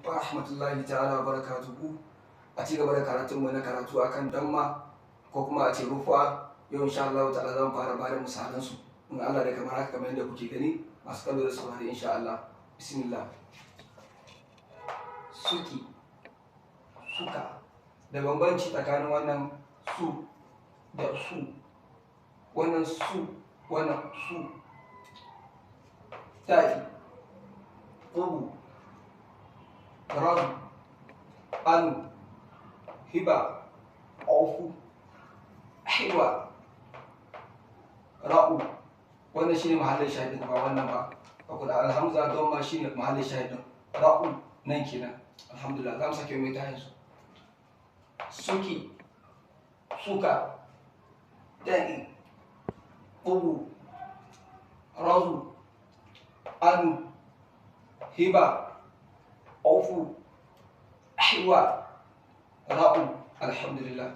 Wa rahmatullahi ta'ala wa barakatuhu. A ci gaba da karatunmu na karatu akan damma ko kuma a ce rufa. Yau insha Allah ta'ala zan fara bada misalan su in Allah da kamar haka, kamar yadda kuke gani, masu kallo da saurari, insha Allah. Bismillah. Suki, suka. Da bambanci tsakanin wannan su da su, wannan su, wannan su. Ta'i, ƙugu, razu, anu, hiba, aufu, hiwa, ra'u. Wannan shine mahallin shahidin, ba wannan ba. Akwai alhamza don ma shine mahallin shahidin. Ra'u nan kenan. Alhamdulillah, za mu sake mai ta yanzu. Suki, suka, da'i, ƙugu, razu, anu, hiba, aufu, hiwa, ra'u. Alhamdulillah.